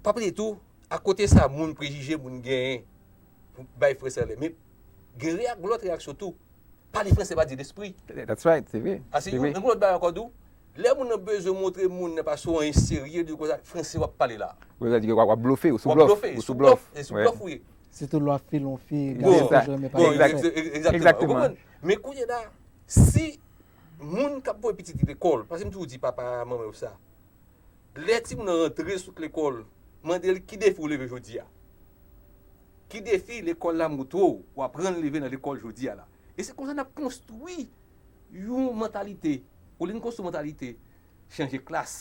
Pa bliye tou, akote sa moun prejije moun genyen pou bay franse anlè. Men gen reyak-, lòt reyaksyon tou. Pale franse pa di lespri. That's right, se vre. Ase Se yon, vre. yon lòt bagay ankò tou, lè moun nan bezwen montre moun nan pa se yon serye, di konsa, franse w ap pale la. Ou sa di w ap, w ap blofe, ou sou W ap blòf, blofe, ou sou sou blòf. blòf, e sou Wi. blòf ou ye. Sitou lè w ap filonfe, Bon, gason Egzak. toujou renmen bon, pale egz-, franse. egz-, egzakteman. Exactement. Ou konprann? Men kounye la, si moun k ap voye pitit li lekòl, paske m toujou di papa, manman yo sa, lè timoun nan rantre sot lekòl, mande l ki defi w leve jodi a. Ki defi lekòl la montre w, w aprann leve nan lekòl jodi a la. E se konsa n ap konstwi yon mantalite. Olye n konstwi mantalite chanje klas,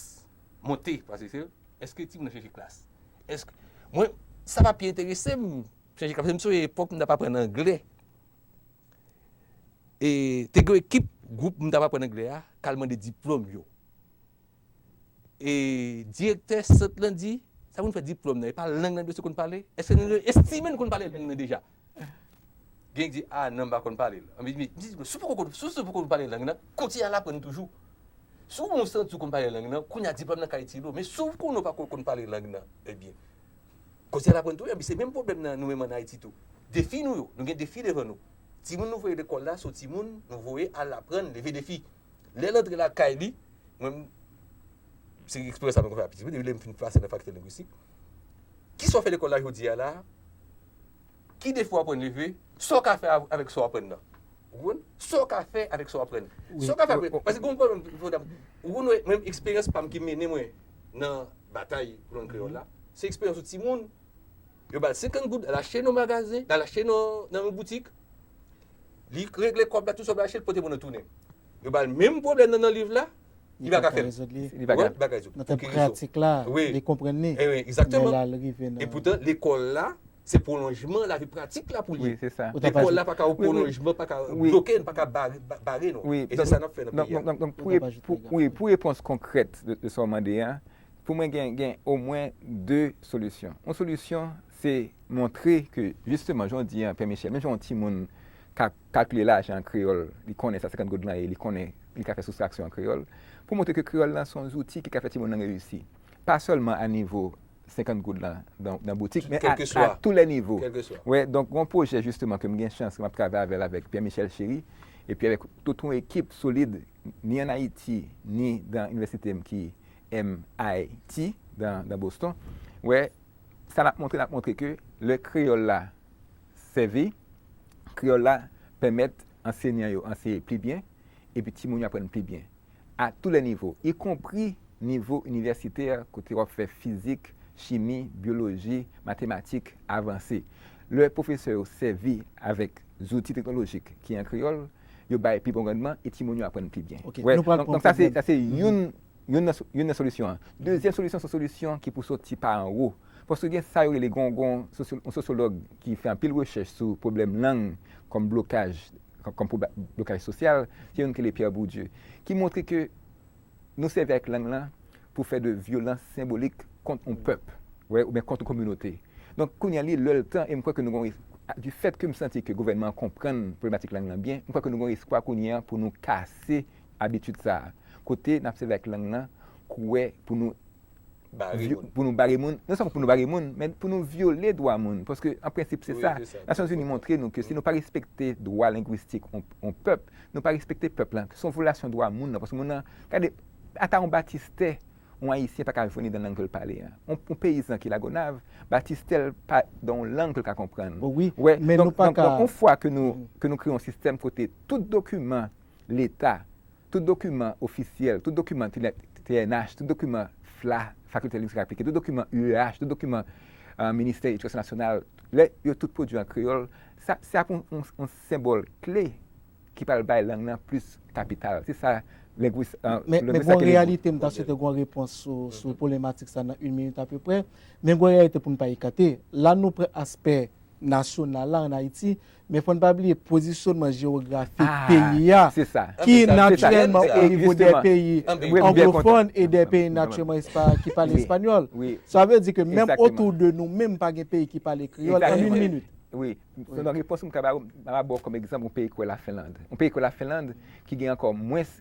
monte, paske se, èske timoun nan chanje klas? Èske, mwen, sa pa pi enterese m, chanje klas. M sonje epòk m t ap aprann anglè. E te gen ekip, gwoup m t ap aprann anglè a, k al mande diplòm yo. E direktè sant lan di, "Sa pou n fè diplòm nan? E pa lang nan nou dwe konn pale? Èske nou dwe estime nou konn pale lang nan deja?" Gen ki di, "A, non, m pa konn pale l." Anpi, m di, "Si w poko konn, si w poko konn pale lang nan, kontinye al aprann toujou." Si w santi w konn pale lang nan, kounye a diplòm nan ka itil ou. Men si w konnen w pa ko- konn pale lang nan, ebyen, kounye a l aprann tou, ebyen, se menm pwoblèm nan nou menm ann Ayiti tou. Defi nou yo, nou gen defi devan nou. Timoun nou voye lekòl la, se yon timoun nou voye al aprann, leve defi. Lè l antre lakay li, mwen, se eksperyans sa mwen konn fè a piti, wi, depi lè m fin pase nan fakilte lengwistik. Kisa w fè lekòl la jodi a la? Ki defi w aprann leve? Sa w ka fè av- avèk sa w aprann nan? Ou konprann? Sa w ka fè avèk sa w aprann? Sa w ka fè apre? Paske gen yon pwoblèm, pwoblèm. Ou konn, mwen, eksperyans pa m ki mennen mwen nan batay pou lang kreyòl la, se eksperyans yon timoun. Yo ba l senkant goud, l al achte nan magazen, l al achte nan, nan yon boutik. Li regle kòb la, tout sa l achte, l pote pou nou tounen. Yo ba l menm pwoblèm nan, nan liv la, li pa ka fè l. Li pa ka rezoud li. Li pa ka rezoud. Nan tèm pratik la, li konprann li. Men la, l rive nan. Epoutan, lekòl la, se pwolonjman lavi pratik la pou li. Wi, se sa. Lekòl la pa ka yon pwolonjman, pa ka bloke n, pa ka bare, ba- bare nou. E se sa n ap fè nan peyi a. Donk, donk, donk, pou, pou, wi, pou repons konkrèt de, de sa w mande a, pou mwen gen, gen omwen de solisyon. Yon solisyon, se montre ke, jisteman, jan w di an, Pè Michel, menm jan yon timoun ka kalkile lajan an kreyòl, li konnen sa senkant goud lan ye, li konnen, li ka fè soustraksyon an kreyòl, pou montre ke kreyòl lan se yon zouti ki ka fè timoun nan reyisi. Pa sèlman a nivo senkant goud lan nan, nan boutik, men a, a tou lè nivo. Wè, donk, gon pwojè, jisteman, ke m gen chans, ke m ap travay avè l avèk Pierre Michel Chéry, epi avèk tout yon ekip solid, ni ann Ayiti, ni nan inivèsite m ki M I T, nan, nan Boston. Wè, sa n ap montre, n ap montre ke lè kreyòl la sèvi, kreyòl la pèmèt ansenyan yo anseye pli byen, epi timoun yo aprann pli byen. A tou lè nivo, ikonpri nivo inivèsitè, kote w ap fè fizik, chimi, byoloji, matematik avanse. Lè pwofesè yo sèvi avèk zouti teknolojik ki an kreyòl, yo bay pi bon randman e timoun yo aprann pi byen. Wè, donk, donk sa se, sa se youn, youn nan, youn nan solisyon an. Dezyèm solisyon, se yon solisyon ki pou soti pa anwo. Paske gen sa yo rele gon, gon sosyo-, yon sosyològ ki fè anpil rechèch sou pwoblèm lang kòm blokaj, kòm, kòm pwob-, blokaj sosyal, se youn ki rele Pierre Bourdieu, ki montre ke nou sèvi ak lang lan pou fè de vyolans senbolik kont yon pèp, wè, oubyen kont yon kominote. Donk, kounye a, li lè l tan, e m kwè ke nou gon es-, a, du fait ke m santi ke gouvènman an konprann pwoblematik lang lan byen, m kwè ke nou gon espwa kounye a pou nou kase abitid sa a. Kote n ap sèvi ak lang lan kouwè pou nou bare moun. Pou nou bare moun, non sèlman pou nou bare moun, men pou nou vyole dwa moun. Paske, an prensip, se sa. Nasyonzini montre nou ke si nou pa respekte dwa lengwistik yon, yon pèp, nou pa respekte pèp lan. Se yon vyolasyon dwa moun nan. Paske moun nan, gade, ata yon batistè, yon Ayisyen pa ka vini dan lang ke l pale a. Yon, yon peyizan ki Lagonav, batistè l pa dan yon lang ke l ka konprann. Bon, wi, men donk, nou pa donk, ka donk, yon fwa ke nou, ke nou kreye yon sistèm kote tout dokiman Leta, tout dokiman ofisyèl, tout dokiman T N H, tout dokiman FLA, Fakilte Lengwistik Aplike, tout dokiman U E H, tout dokiman, euh, Ministè Edikasyon Nasyonal, lè yo tout pwodui an kreyòl, sa, se ap yon, yon, yon senbòl kle ki pral bay lang nan plis kapital. Se sa lengwis, euh, men, men gon reyalite, m ta swete gon repons sou, sou pwoblematik sa nan yon minit apeprè. Men gon reyalite pou n pa ekate. La, nou pran aspè nasyonal la ann Ayiti, men fò n pa bliye pozisyonman jewografik peyi a, ki natirèlman o nivo dè peyi anglofòn e dè peyi natirèlman espa-, ki pale espanyòl. Sa vle di ke menm otou de nou menm, pa gen peyi ki pale kreyòl an yon minit. Wi. Donk, repons m ka ba w, m ap ba w kòm egzanp yon peyi kwè Lafinland. Yon peyi kwè Lafinland ki gen ankò mwens,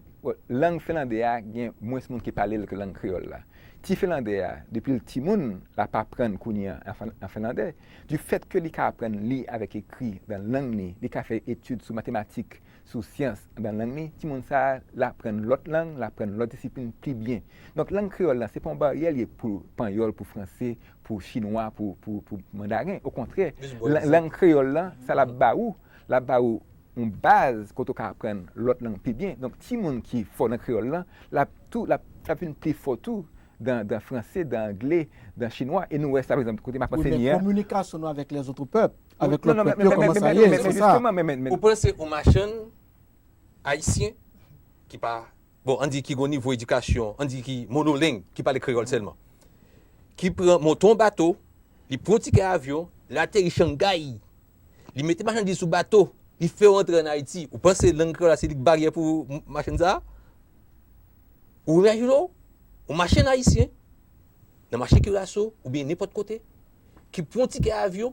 lang finlandè a gen mwens moun ki pale l ke lang kreyòl la. Ti finlandè a, depi l timoun, l ap aprann kounye a an fin-, an finlandè. Du fait ke li ka aprann li avèk ekri dan lang li, li ka fè etid sou matematik, sou syans dan lang li, timoun sa a, l aprann lòt lang, l aprann lòt disiplin pli byen. Donk, lang kreyòl la, se pa yon baryè li ye pou panyòl, pou franse, pou chinwa, pou, pou, pou mandaren. Okontrè, lang, lang kreyòl la, sa l ap ba ou, l ap ba ou yon baz kote w ka aprann lòt lang pi byen. Donk, timoun ki fò nan kreyòl la, l ap tou, l ap, l ap vin pi fò tou dan, dan franse, dan angle, dan chinwa. E nou wè sa, pa egzanp, kote m ap ansenye a. Wi, men kominikasyon nou avèk lèzòt pèp, avèk lòt pèp yo, kòman sa ye, se sa. Ou panse yon machann ayisyen ki pa, bon, ann di ki gon nivo edikasyon, ann di ki monoleng, ki pale kreyòl sèlman, ki pran, monte yon bato, li pran yon tikè avyon, li ateri Shanghai, li mete machandiz sou bato, li fè yo antre ann Ayiti. Ou panse lang kreyòl la se li k baryè pou m-, machann sa a? Ou imajine w, yon machann ayisyen, nan mache Kiraso, oubyen nenpòt kote, ki pran yon tikè avyon,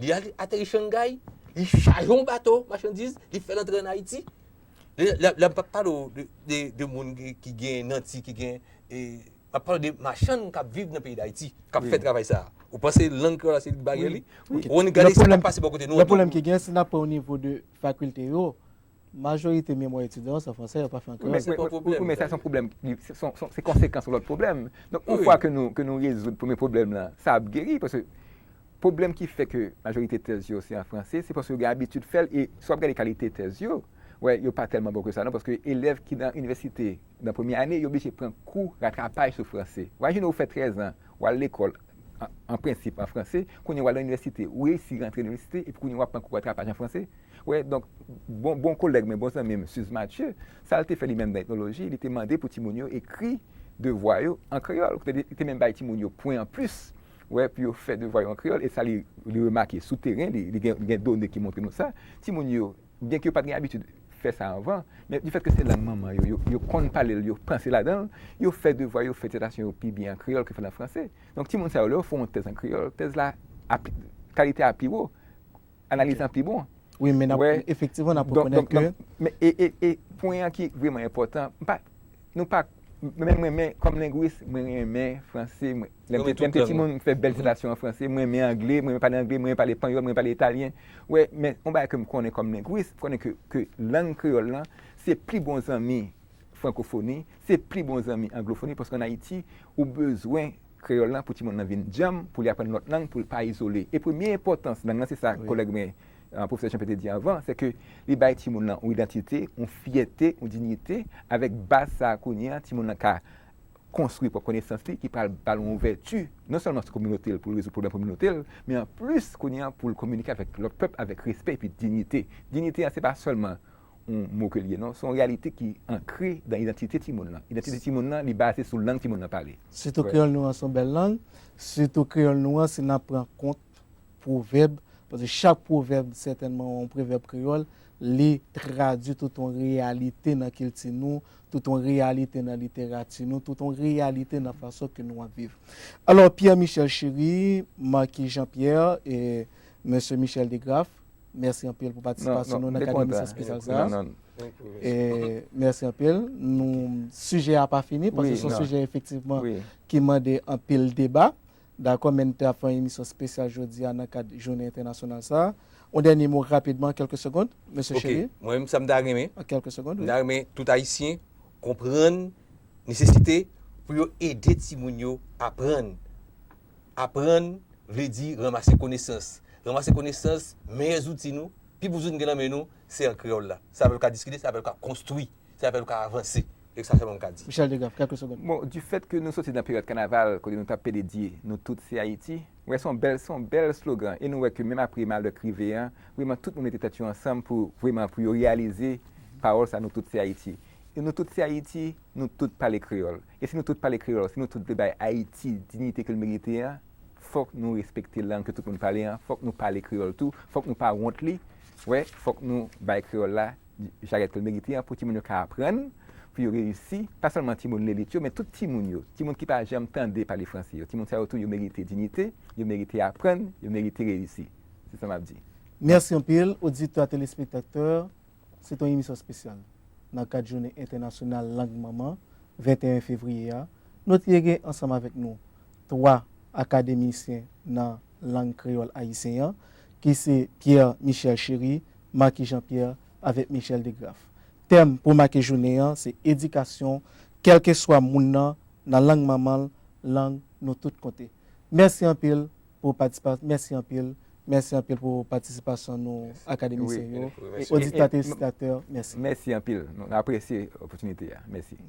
li al ateri Shanghai, li chaje yon bato machandiz, li fè l antre ann Ayiti. Lè, lè, lè m p ap pale w de, de, de moun ki, ki gen nanti, ki gen, e, m ap pale de machann k ap viv nan peyi Dayiti, k ap fè travay sa a. Ou panse lang kreyòl la se li k barye li? Ou konn gade sa k ap pase bò kote nou an tou. Lòt pwoblèm ki gen, si n ap pran o nivo de fakilte yo, majorite memwa etidyan yo se an fransè, yo pa fè an kreyòl. Wi, men sa se yon pwoblèm, se konsekans yon lòt pwoblèm. Donk, yon fwa ke nou, ke nou rezoud premye pwoblèm lan, sa ap geri, paske pwoblèm ki fè ke majorite tèz yo se an franse, se paske yo gen abitid fè l, e si w ap gade kalite tèz yo, wè, yo pa tèlman bon ke sa, non, paske elèv ki nan inivèsite, nan premye ane, yo oblije pran kou ratrapaj sou franse. W imajine w fè trèz an, w al lekòl, an, an prensip, an franse, kounye a w al nan inivèsite, ou reyisi rantre nan inivèsite, epi kounye a w ap pran kou ratrapaj an franse. Wè, donk, bon, bon kolèg mwen, bon zanmi m, Suze Mathieu, sa l te fè li menm nan etnoloji, li te mande pou timoun yo ekri devwa yo an kreyòl. Li te, li te menm bay timoun yo pwen anplis, wè, pou yo fè devwa yo an kreyòl, e sa li, li remake sou teren, li, li gen, li gen done ki montre nou sa. Timoun yo, byenke yo pa t gen abitid fè sa anvan, men difèt ke se lang manman yo, yo, yo konn pale l, yo panse ladan l, yo fè devwa yo, fè dizètasyon yo pi byen an kreyòl ke fè l an franse. Donk, timoun sa yo, lè yo fè yon tèz an kreyòl, tèz la, ap, kalite a pi wo, analiz lan pi bon. Wi, men n ap, efektivman, n ap rekonèt ke. Men, e, e, e pwen an ki vrèman enpòtan, m pa, nou pa, men mwen, men, kòm lengwis, mwen renmen franse, mwen, lè m te, lè m te timoun, m fè bèl dizètasyon an franse, mwen renmen angle, mwen renmen pale angle, mwen renmen pale panyòl, mwen renmen pale italyen. Wè, men, yon bagay ke m konnen kòm lengwis, m konnen ke, ke lang kreyòl lan, se pli bon zanmi frankofoni, se pli bon zanmi anglofoni, paske ann Ayiti, ou bezwen kreyòl lan pou timoun nan vin djanm, pou li aprann lòt lang, pou l pa izole. E premye enpòtans lang lan, se sa kolèg mwen, pwofesè Jean Pierre te di anvan, se ke li bay timoun nan yon idantite, yon fyète, yon diyite, avèk baz sa a kounye a, timoun nan ka konstwi pwòp konesans li, ki pral ba l yon ouvèti, non sèlman sou kominote l, pou l rezoud pwoblèm kominote l, men anplis, kounye a, pou l kominike avèk lòt pèp avèk respè epi diyite. Diyite a, se pa sèlman yon mo ke l ye, non. Se yon reyalite ki ankre nan idantite timoun nan. Idantite timoun nan, li baze sou lang timoun nan pale. Sitou kreyòl nou an se yon bèl lang. Sitou kreyòl nou an, si n ap pran kont, pwovèb, paske chak pwovèb, sètènman, yon pwovèb kreyòl, li tradui tout yon reyalite nan kilti nou, tout yon reyalite nan literati nou, tout yon reyalite nan fason ke nou ap viv. Alò, Pierre Michel Chéry, Marky Jean Pierre e Mesye Michel Desgraff, mèsi anpil pou patisipasyon nou nan kad emisyon espesyal sa a. E mèsi anpil. Nou, sijè a pa fini, paske se yon sijè efektivman ki mande anpil deba. Dakò, men n te ap fè yon emisyon espesyal jodi a nan kad jounen entènasyonal sa a. Yon dènye mo rapidman, kèlke segonn, Mesye Chéry. Mwen menm, sa m ta renmen, an kèlke segonn, m ta renmen tout Ayisyen konprann nesesite pou yo ede timoun yo aprann. Aprann vle di ranmase konesans. Ranmase konesans, meyè zouti nou, pi bon zouti nou gen nan men nou, se an kreyòl la. Sa fè nou ka diskite, sa fè nou ka konstwi, sa fè nou ka avanse. E sa sèlman m ka di. Michel Desgraff, kèlke segonn. Bon, difèt ke nou soti nan peryòd kanaval, kote nou t ap pede di, nou tout se Ayiti, wè, se yon bèl, se yon bèl slogan. E nou wè ke menm apre malè k rive an, vrèman tout moun mete tèt yo ansanm pou, vrèman, pou yo reyalize pawòl sa, nou tout se Ayiti. E nou tout se Ayiti, nou tout pale kreyòl. E si nou tout pale kreyòl, si nou tout vle bay Ayiti diyite ke l merite an, fòk nou respekte lang ke tout moun pale an, fòk nou pale kreyòl tou, fòk nou pa wont li. Wè, fòk nou bay kreyòl la jarèt ke l merite an pou timoun yo ka aprann, pou yo reyisi, pa sèlman timoun lelit yo, men tout timoun yo, timoun ki pa janm tande pale franse yo. Timoun sa yo tou, yo merite diyite, yo merite aprann, yo merite reyisi. Se sa m ap di. Mèsi anpil, oditè, telespektatè. Se te yon emisyon espesyal nan kad Jounen Entènasyonal Lang Manman, venteyen fevriye a. Nou te gen ansanm avèk nou twa akademisyen nan lang kreyòl ayisyen an, ki se Pierre Michel Chéry, Marky Jean Pierre avèk Michel Desgraff. Tèm pou make jounen an, se edikasyon, kèlkeswa moun nan, nan lang manman l, lang nou tout konte. Mèsi anpil pou patisipa-, mèsi anpil, mèsi anpil pou patisipasyon nou, akademisyen yo. E oditè, telespektatè, mèsi. Mèsi anpil. Nou apresye opòtinite a. Mèsi.